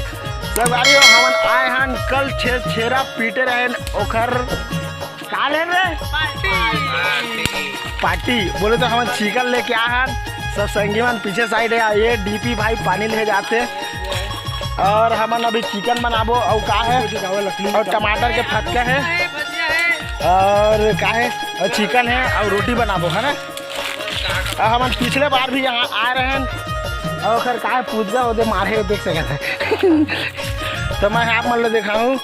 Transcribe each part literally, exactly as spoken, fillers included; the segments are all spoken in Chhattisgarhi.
संगवारी हो, हमन आए हन कल छेरछेरा पीटे रहेन, ओखर का लेन रे? पार्टी। बोले तो हमन चिकन लेके आए हन, सब संगी मन पीछे साइड है। ये डीपी भाई पानी ले जाते, और हमन अभी चिकन बनाबो। और का है? और टमाटर के फटका है, और का है? और चिकन है और रोटी बनाबो, है ना? और हमन पिछले बार भी यहाँ आए रहेन, और ओखर का है, पूजा ओदे मारे देख सकत है। तो मैं आप मन ल दिखाऊँ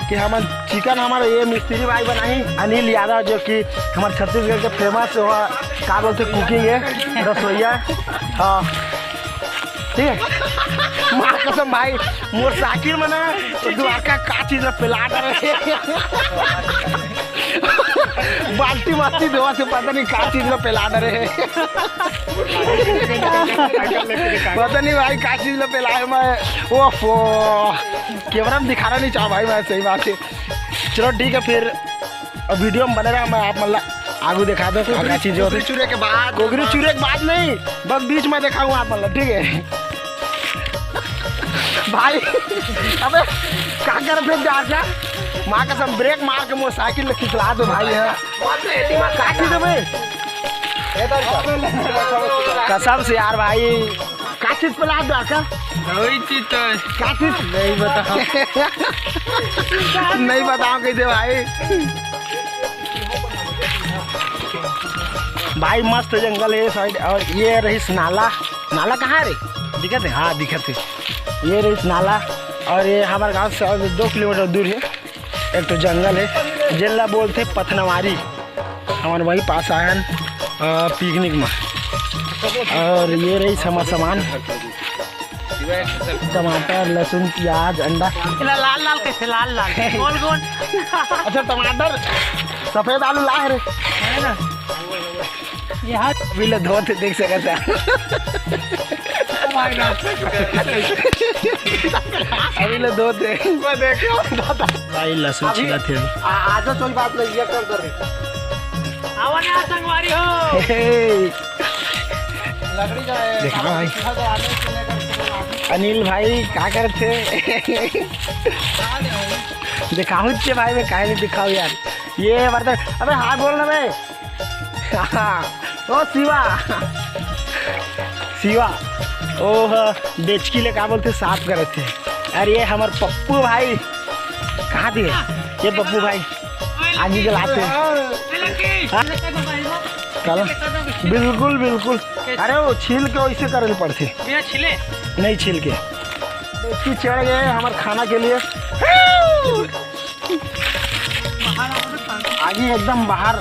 कि हमन चिकन, हमारे ये मिस्त्री भाई बनाही अनिल यादव, जो कि हमारे छत्तीसगढ़ के फेमस, वो का बोलते, कुकिंग है, रसोईया। हाँ, ठीक है। माँ कसम भाई, मोटरसाइकिल में ना, तो द्वारका का चीज ला पेला डरे। बाल्टी बाल्टी धोवा से पता नहीं का चीज ला पेला डरे। पता नहीं भाई का चीज ला पेला है मैं। ओफो, कैमरा में दिखाना नहीं चाहा भाई मैं, सही बात है। चलो ठीक है, फिर अब वीडियो में बने रहा, मैं आप मतलब आगू दिखा दो का चीज होती। चूरे के बाद, कोगरी चूरे के बाद नहीं, बस बीच में दिखाऊँ आप मतलब, ठीक है। भाई, अबे का कर फिर जा क्या? माँ कसम, ब्रेक मार के मोटरसाइकिल खिंचला दो भाई। है का चीज है भाई? कसम से यार भाई, का चीज पेला दो का? वही चीज तो है। का चीज? नहीं बताओ। नहीं बताओ कैसे भाई। भाई मस्त जंगल है साइड। और ये रहीस नाला। नाला कहाँ रे? दिखत है? हाँ, दिखत है। ये रहीस नाला। और ये हमारे गांव से और दो किलोमीटर दूर है, एक तो जंगल है, जेला बोलते पथनवारी। हमन वही पास आए हन पिकनिक में। और ये रहीस हमर सामान, टमाटर, लहसुन, प्याज, अंडा। एला लाल लाल कैसे? लाल लाल, गोल गोल। अच्छा, टमाटर, सफेद आलू लाए रे। है ना? ये हाथ अभी ले धोते देख सकत है। Oh my God। अभी ले धोते। मैं देखो। भाई लहसुन अभी छिलत है। आ-, आज तो कोई बात नहीं, ये कर दे। आवा ना संगवारी हो। हे। लकड़ी जो है, देखा भाई। चूल्हा जलाने से लेकर के अनिल भाई का करथे? दिखाहूँ चे भाई, मैं काहे नहीं दिखाऊँ यार। ये बर्तन, अबे हाथ बोल ना बे। ओ शिवा, शिवा, ओह डेचकी ले का बोलथे, साफ करत हे। अरे ये हमर पप्पू भाई, कहाँ दिए ये पप्पू भाई? आगी जलाते हैं। हाँ? कल बिल्कुल बिल्कुल। अरे वो छील के वैसे करे पड़थे। बिना छिले? नहीं छील के। डेचकी चढ़ गए हमारे खाना के लिए। आगी एकदम बाहर,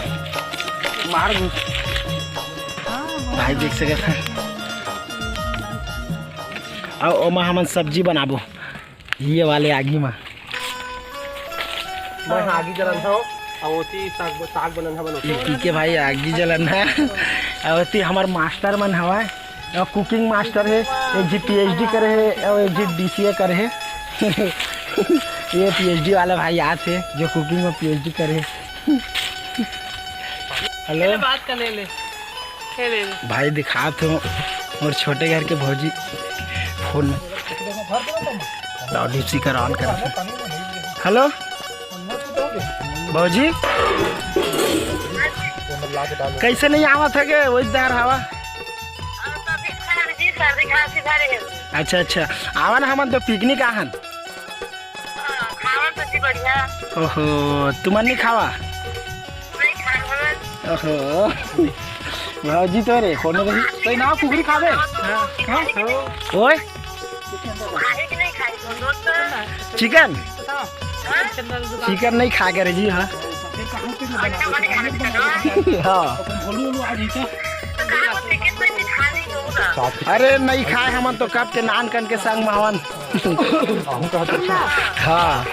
बाहर घुस। भाई देख सकत है। अब ओमा हमन सब्जी बनाबो, ये वाले आगी में। मैं आगी जलन था, अउ ओती साग, साग बनन हवन ओती। पी के भाई आगी जलन है। अउ ओती हमर मास्टर मन हवय, अउ कुकिंग मास्टर है, एक जी पीएचडी करे है अउ एक जी डीसीए करे है। ये पीएचडी वाला भाई आत है जो कुकिंग में पीएचडी करे है। हेलो। ले बात कर, ले ले। ले ले ले। भाई दिखात हो मोर छोटे घर के भौजी फोन में। लाउड स्पीकर ऑन कर। हेलो भौजी, कैसे नहीं आवत है के वही दार हवा? जी, सर्दी खांसी भरे है। अच्छा अच्छा, आवा ना, हमन तो पिकनिक आहन। हाँ, खावा तो जी बढ़िया। ओहो, तुमन नहीं खावा? नहीं खावा। ओहो, भौजी तो रे कोनो कही। तो ना कुकरी खाबे? हाँ। ओए, खाए कि नहीं खाए, दोस्त? चिकन? हाँ? चिकन नहीं खा के रे जी, हाँ। हाँ। अरे नहीं खाए हमन तो कब के नान कन के संग में हवन। हाँ।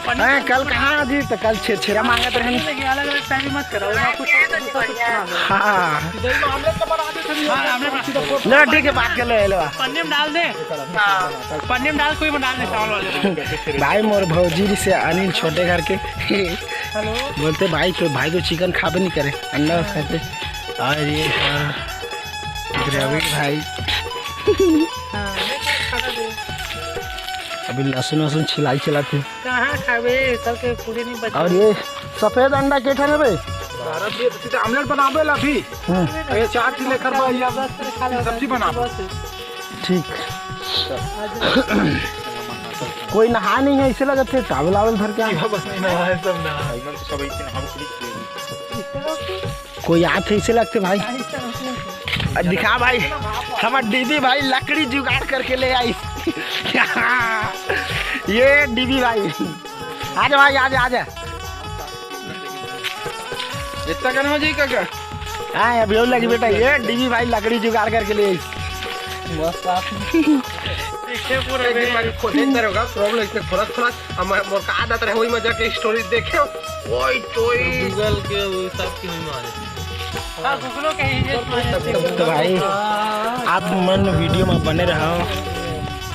हैं, कल कहाँ जी? तो कल छेरछेरा मांगत रहन। हाँ। ना, ठीक है, बात कर ले, ले बा। पन्नी में डाल दे। पन्नी में डाल, कोई में डाल दे, चावल वाले में। भाई मोर भौजी से अनिल छोटे घर के। हेलो। बोलते भाई तो, भाई तो चिकन खाबे नहीं करे, अंडा खाते। और ये, हाँ, द्रविड़ भाई। हाँ, खाना दे। अभी लहसुन वहसुन छिलाई छिलात हे। कहाँ खाबे? सबके पूरे नहीं बचे। और ये सफेद अंडा के ठन हे बे? बारह पीस, तो आमलेट बनाबे ला अभी। हम्म। ये चार चीज लेकर बा, या सब्जी बनाबे। ठीक। कोई नहा नहीं है, इसे लगत हे towel-vowel धर के आए। बस नहीं नहा है, सब नहा है। भाई, मन तो सब ऐसे नहा के निकले। कोई आत हे, इसे लगत हे भाई। अब दिखा भाई, हमर डीबी भाई लकड़ी जुगाड़ करके ले आई। ये डीबी भाई, आजा भाई, आजा, आजा। इतना करना हो जाई काका? हाँ, अभी और लगी बेटा, ये डीबी भाई लकड़ी जुगाड़ करके ले आई। मस्त आप। पीछे पूरा एक दिन हमारी खोदे अंदर होगा, प्रॉब्लम इसमें थोड़ा थोड़ा हम मोर का आदत रहे, वही मजा के स्टोरी देखे। ओए चोई। Google के वो सब की वही मारे। हाँ, Google के ही ये मारे। तो भाई, आप मन वीडियो में बने रहो।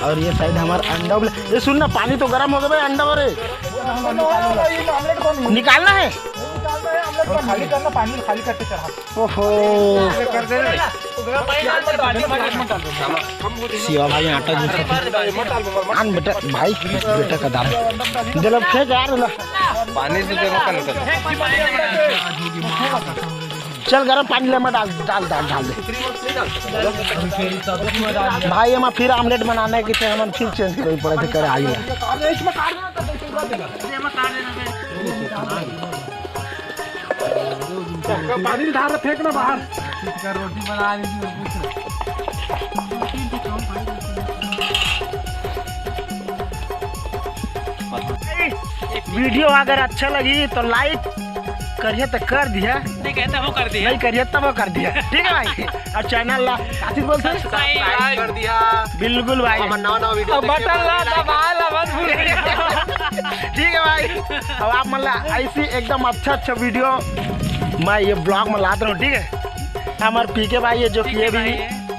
और ये साइड हमारा अंडा उबले। ये सुन ना, पानी तो गर्म हो गया भाई, अंडा वाले। निकालना है। खाली करना, पानी खाली करके चढ़ा। ओहो। कर दे रे। शिवा भाई आटा गूंथत हे। आन बेटा, भाई, बेटा का दाम। दे लो, फेंक यार, लो। पानी से देखो कल कर। चल, गरम पानी ले, मैं डाल, डाल, डाल, डाल दे। भाई, हम फिर आमलेट बनाने की थे, हम फिर चेंज करे पड़े थे, करे आई। पानी डाल, फेंक ना बाहर। रोटी बना ली थी, कुछ। वीडियो अगर अच्छा लगी तो लाइक करिए तो कर दिया, नहीं कहता वो कर दिया। नहीं करिए तब वो कर दिया, ठीक है भाई। और चैनल ला काफी बोलते हैं। सब्सक्राइब कर दिया। बिल्कुल भाई। हमारा नवा नवा वीडियो अब बटन ला दबा ला, मत भूलिए। ठीक है भाई, अब आप मतलब ऐसी एकदम अच्छा अच्छा वीडियो मैं ये ब्लॉग में लात रहूँ, ठीक है। हमारे पीके भाई है जो कि ये भी,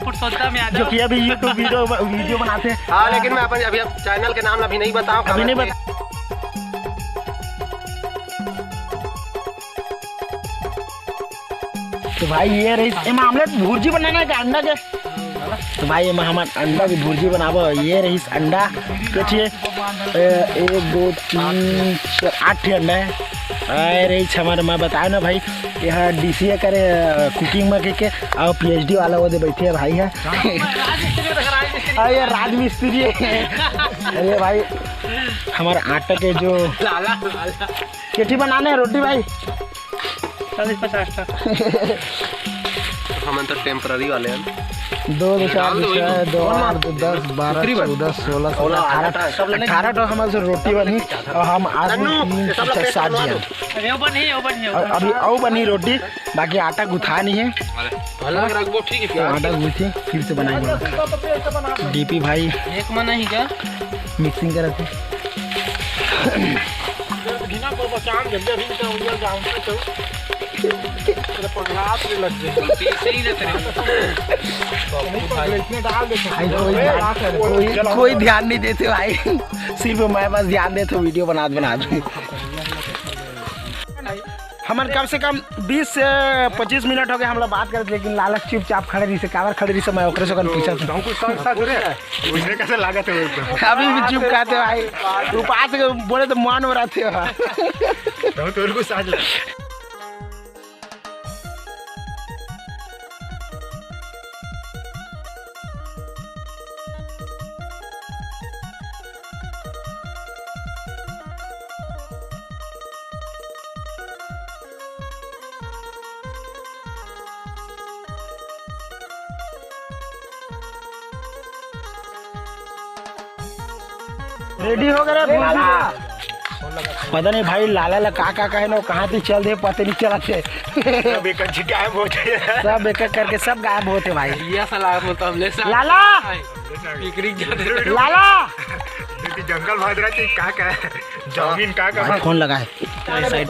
पुरुषोत्तम यादव। जो कि अभी YouTube वीडियो, वीडियो बनाते हैं। हाँ, लेकिन मैं अपन अभी अब चैनल के नाम अभी नहीं बताऊँ, अभी नहीं बता। तो भाई ये रही, एमा आमलेट भुर्जी बनाना है क्या अंडा के? तो भाई एमा हमन अंडा की भुर्जी बनाबो। ये रही अंडा के ठे, ए, एक, दो, तीन, चार, आठ ठे अंडा है। अरे हमारे मैं बताया ना भाई, यहाँ डीसीए करे, अ, कुकिंग में के, के और पीएचडी वाला वो दे बैठे है भाई है। अरे ये राजमिस्त्री है। अरे भाई हमारा आटा के जो लाला, लाला। केठी बनाने हैं रोटी भाई। चालीस पचास टा। हमन तो टेम्पररी वाले हैं। दो, दो, चार, डाल दो, दो, छह, दो, आठ, दो, दस, बारह, चौदह, सोलह, सत्रह, अठारह, अठारह तो हमारे से रोटी बनी और हम आदमी तीन, छह, सात जन। अरे, वो बनी, वो बनी, वो और बनी। अभी और बनी रोटी, बाकी आटा गुथा नहीं है। अलग रखबो, ठीक है, तो प्याज। आटा गूंथे, फिर से बनाएंगे। डीपी भाई एक मन नहीं क्या? मिक्सिंग करत हे। बिना को बचान जल्दी अभी तो उंगल जाऊं तो। तेरे पगला से लग गए। पीछे ही ना तेरे। भाई, कोई ध्यान, कोई, कोई ध्यान नहीं देते भाई, सिर्फ मैं बस ध्यान देते वीडियो बनात बनात। हमन कम से कम बीस से पच्चीस मिनट हो गए हमला बात करत, लेकिन लालच चुपचाप खड़े रहिसे। काबर खड़े रहिसे, मैं ओकरे से कन पूछत हूँ। तुमको साथ साथ रे, मुझे कैसे लागत है वो एकदम? अभी भी चुप खाते भाई, उपास के बोले तो मान हो रहा थे। तुमको साथ लगा। रेडी हो गए रे भौजी। पता नहीं भाई, लाला ला का का कहे ना, कहाँ से चल दे, पता नहीं चला थे। सब एक झिटाए बहुत है। सब एक एक करके सब गायब होते भाई। ये साला मतलब ले सा लाला। पिकनिक जाते थे। लाला। दीदी जंगल भाग रहा थी, का का है? जमीन का का भाई, फोन लगा है। साइड।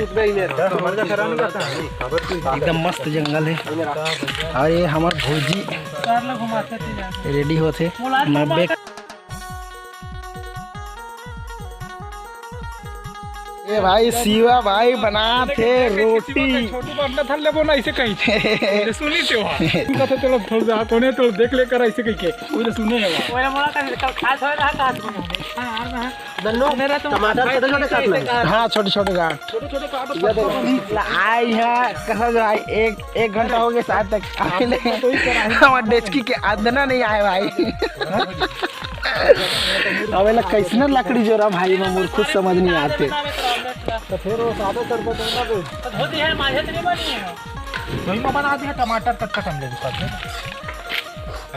एकदम मस्त जंगल है। और ये हमार भौजी रेडी होते। नब्बे ए भाई, शिवा भाई बनात हे रोटी। छोटू बंदा था, लेबो ना, ऐसे कही थे। सुनी थे वहाँ। उनका तो चलो, थोड़ा सा कोने तो देख लेकर ऐसे कही के। वो तो सुने है वहाँ। ओए, मोला का कल खास होए रहा, कहा तुमने? हाँ, हाँ, हाँ। नन्नू, मेरा तो टमाटर छोटे छोटे काटना है। हाँ, छोटे छोटे काट। छोटे छोटे काट। ये देखो। आई है, कसम से भाई, एक, एक घंटा हो गया शायद तक आए नहीं। हमारे डेचकी के अंदना नहीं आए भाई। अब एला कैसना लकड़ी जोरा भाई, मैं मोर खुद समझ नहीं आते। तो फिर वो सादा कर दो ना बे। तो धो दी है, माझे तो नहीं बनी है। वही में बना दिया टमाटर कच्चा कम ले कर दे।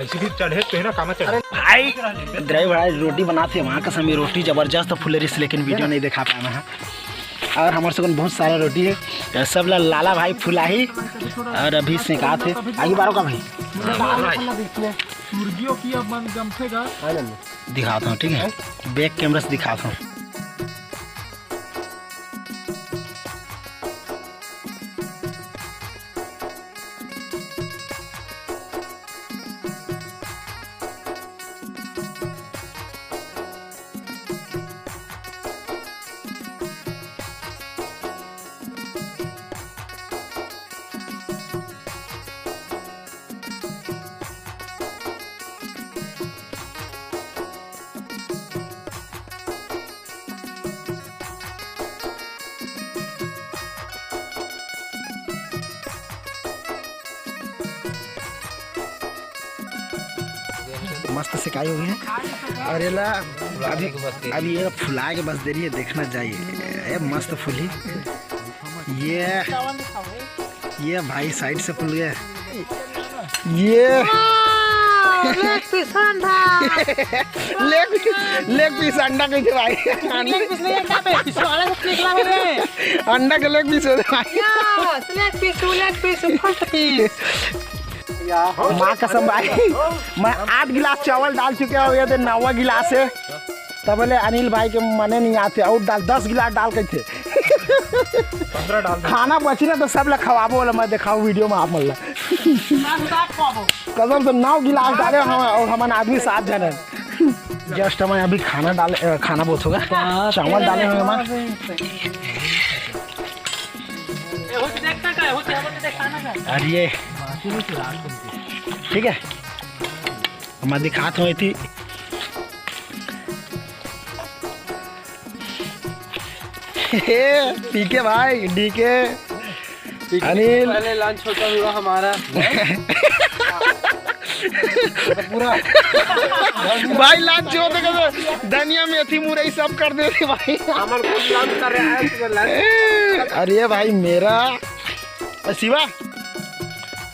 ऐसे भी चढ़े तो है ना, कामा चढ़े। भाई, ड्राई भाई रोटी बनाते हैं, वहाँ का समय रोटी जबरदस्त फुले रही, लेकिन वीडियो नहीं दिखा पाया मैं। और हमारे से बहुत सारा रोटी है, तो सब ला लाला भाई फुलाही और अभी सेकात है। आगे बारो का भाई? मुर्गियों की अब मन जमते गा। दिखाता हूँ, ठीक है, बैक कैमरा से दिखाता हूँ। मस्त सिकाई हो गई है। और ये ला, अभी, अभी ये फुला के बस दे रही है, देखना चाहिए। ये मस्त फुली। ये, ये भाई साइड से फुल गया। ये लेग पीस अंडा। लेग पीस, लेग पीस अंडा कही थे भाई। लेग पीस नहीं, अंडा पे पीस वाला से निकला मेरे। अंडा के लेग पीस होते भाई। यस, लेग पीस, लेग पीस, फर्स्ट पीस। माँ कसम भाई, मैं आठ गिलास चावल डाल चुके हो, ये दे नवा गिलास है। तब बोले अनिल भाई के मने नहीं आते, और डाल, दस गिलास डाल के थे। पंद्रह डाल दे। खाना बची ना तो सब ला खवाबो वाला मैं दिखाऊँ वीडियो में आप मन ला। कसम से नौ गिलास डाले हम और हमन आदमी सात जन है। जस्ट हम अभी खाना डाले, अ, खाना बहुत होगा, चावल डाले हुए हम। अरे ठीक है, मैं दिखात हूँ इति। पीके भाई, डीके, अनिल। पहले लंच होता हुआ हमारा। पूरा भाई लंच जो देखे तो धनिया, मेथी, मुरई सब कर देते भाई। हमर खुद लंच कर रहे हैं, आज का लंच। अरे भाई मेरा, ए, शिवा,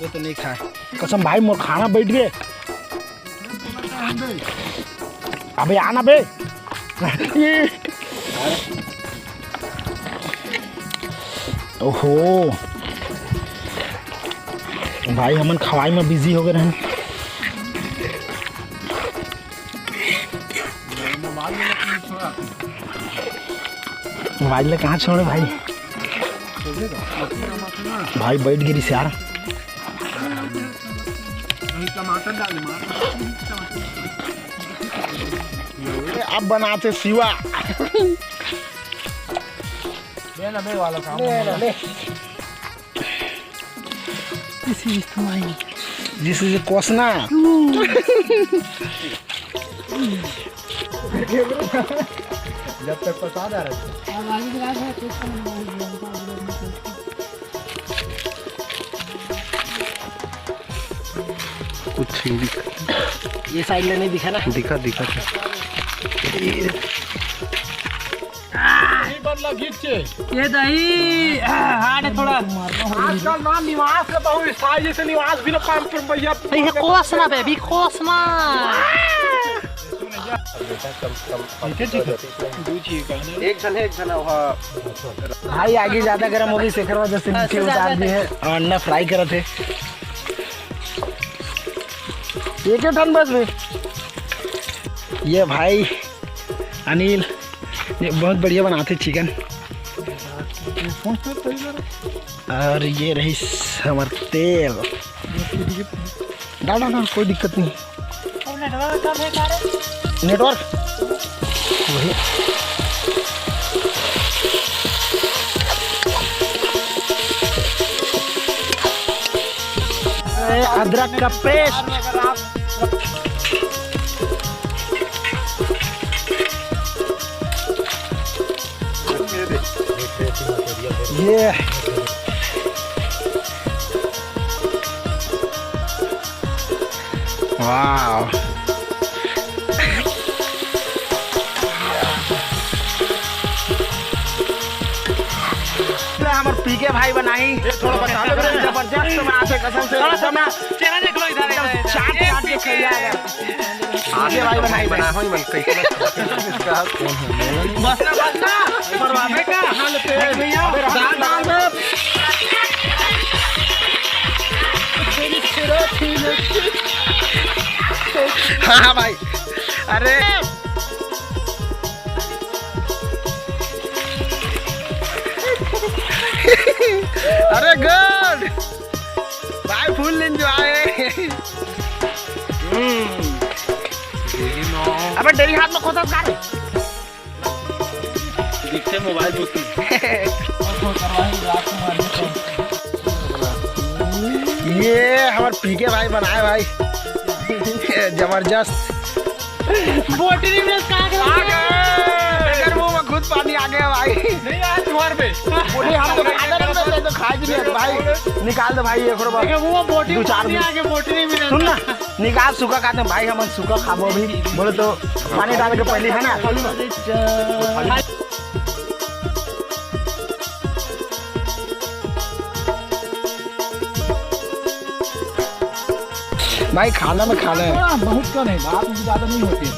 वो तो नहीं खाए। कसम भाई, मोर खाना बैठ गए। अबे आना बे। ओहो, भाई हमन खवाई में बिजी हो गए रहन। मोबाइल ले कहाँ छोड़े भाई? भाई बैठ गिरी यार। टमाटर डाल। अब बनाते शिवा। ले ना, बे वाला काम। ले ना, ले। This is mine. This is कोसना। जब तक पता जा रहा है। कुछ नहीं दिखा। ये साइड ले नहीं दिखा ना? दिखा, दिखा, दिखा। ये बन लगी छे। ये दही, हाँ, थोड़ा। आजकल ना निवास के बहुत स्टाइल, जैसे निवास भी ना पाँच सौ रुपया। ये कोसना बेबी, कोसना। एक झन है, एक झन है, वहाँ। भाई, आगी ज्यादा गरम हो गई, सेकर वजह से नीचे उतार दिए हैं। और अंडा फ्राई करत है। एक ही ठन बस भी। ये भाई अनिल, ये बहुत बढ़िया बनाते चिकन। और ये रही हमर तेल। डाल, डाल, डाल, कोई दिक्कत नहीं। नेटवर्क कम है का रे? नेटवर्क वही। अदरक का पेस्ट। ये, वाह। हमर पीके भाई बनाही। ये थोड़ा बता दो रे। जबरदस्त बनाथे कसम से। थोड़ा सा एकदम चेहरा देख लो इधर, एकदम इधर। चाट चाट के खिलाएगा। आगे भाई बनाई बना हो ही मन कैसे। बस ना, बस ना। परवाबे का हाल पे भैया। दाल, दाल में। हाँ, हाँ भाई। अरे। अरे गुड। भाई फुल एंजॉय। हम्म। अबे डेरी हाथ में खोदत का रे? दिखते मोबाइल में। ये हमर पीके भाई बनाए भाई। जबरदस्त। बोटी नहीं मिलत का आ गए। अगर मुंह में खुद पानी आ गया भाई। नहीं यार, तुम्हारे पे। बोटी हम तो खा रहे थे, तो खाए भी नहीं भाई। निकाल दो भाई, एक और बार। देखो, वो बोटी दो चार पानी में। आ गए, बोटी नहीं मिलत। सुन ना, निकाल सूखा खाते हैं भाई, हमन सूखा खाबो अभी। बोले तो पानी डाल के पहले, है ना? भाई खाना में खाना है। हाँ, बहुत कम है, बात भी ज्यादा नहीं होती है।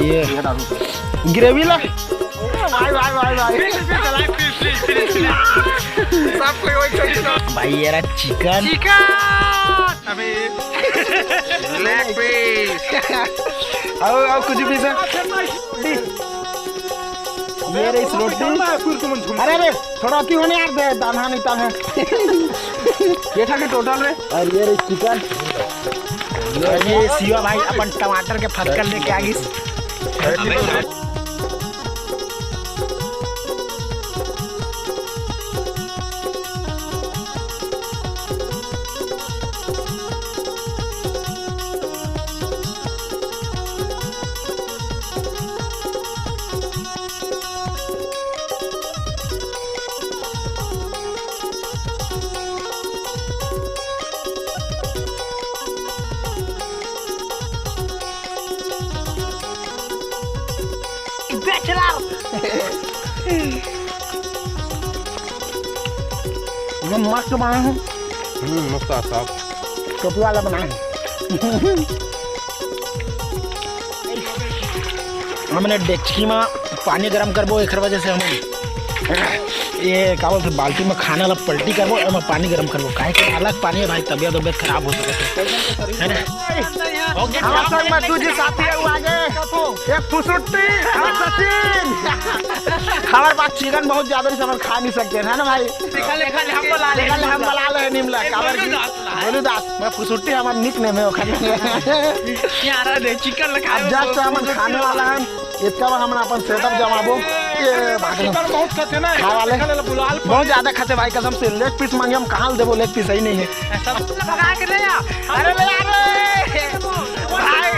ये ग्रेवी ला। भाई, भाई, भाई, भाई। Please, please, please, please, please। सब कोई वही चाहिए। भाई, ये रहा चिकन। चिकन। अबे। लेग पीस। आओ, आओ, कुछ भी सर। ये रही इस रोटी। अरे, अरे, थोड़ा अति होने यार, दे, दाना नहीं ताना। ये था कि टोटल रे? और ये रही चिकन। और ये शिवा भाई अपन टमाटर के फटकन लेके आ गइस। बैचलर। ये मस्त बना है। हम्म, मस्त है साहब। टोपी वाला बना है। हमने डेचकी में पानी गरम करबो, एकर वजह से हम ये का बोलते, बाल्टी में खाना ला पलटी करबो, एमे पानी गरम करबो, काहे कि अलग पानी है भाई, तबियत उबियत खराब हो सकता है, है ना? हमारे संग में दू जी साथी है, वो आगे एक फुसुट्टी और सचिन। हमारे पास चिकन बहुत ज्यादा है, सब खा नहीं सकते हैं, है ना भाई? निकाल, निकाल, हम बुला ले। निकाल, हम बुला ले नीमला, काबर की? गोलू दास, मैं फुसुट्टी हमार निक नेम है ओखर। यार, अरे, चिकन लगा अब जस्ट हमन खाने वाला है, इतना बार हमन अपन सेटअप जमाबो। ये भाग लो। चिकन बहुत खाते ना, खाए वाले। चिकन वाला बुला ले। बहुत ज्यादा खाते भाई, कसम से। लेग पीस मांगे हम, कहाँ देबो, लेग पीस ही नहीं है। सब भगा के ले आ। अरे ले आ रे। भाई,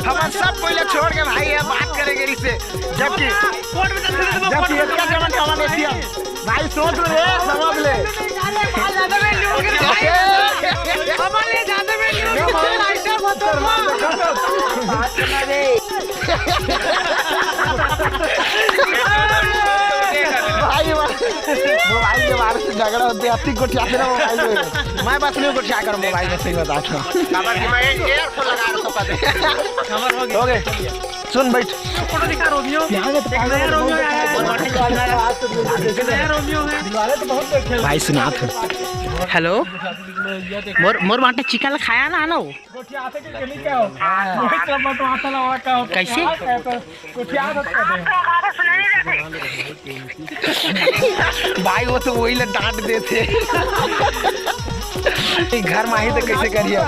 हमन सब कोई ला छोड़ के भाई ये बात करेंगे इससे, जबकि कोर्ट में चल, चल, चल, जबकि कोर्ट में इतना चल। जमन हमन एथिया। भाई सोच ले, समझ ले। अरे भाई, ज्यादा में लोग हैं। हमारे ज्यादा में लोग हैं। लाइटर मत दो। भाई, भाई, मोबाइल के बारे से झगड़ा होते, अपनी गोठियाते ना मोबाइल में। मैं बस नहीं गोठिया कर मोबाइल में, सही बताता हूँ। काबर कि मैं एक earphone लगा रखा था। हो गए। सुन बैठ। फोटो दिखा रोमियो। एक नया रोमियो आया है। एक नया रोमियो है। भाई सुनात हूँ। हेलो। मोर, मोर बाटे चिकन खाया ना, ना वो। कैसे? भाई, वो तो वही ला डांट देते। घर में ही तो कैसे करिए?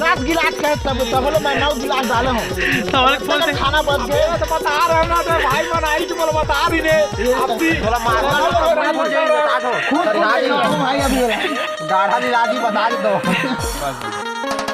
दस गिलास का है, तब, तब बोलो, मैं नौ गिलास डाले हूँ। तब बोले, तब खाना बच गया। तो बता रहे ना, तो भाई मन आई, तो बोलो, बता भी दे। अब भी थोड़ा मारना, तो बोलो, बोलो, बोलो, बोलो। कूट, कूट, कूट, भाई, अभी हो रहा है। गाढ़ा लीला जी बता दे तो।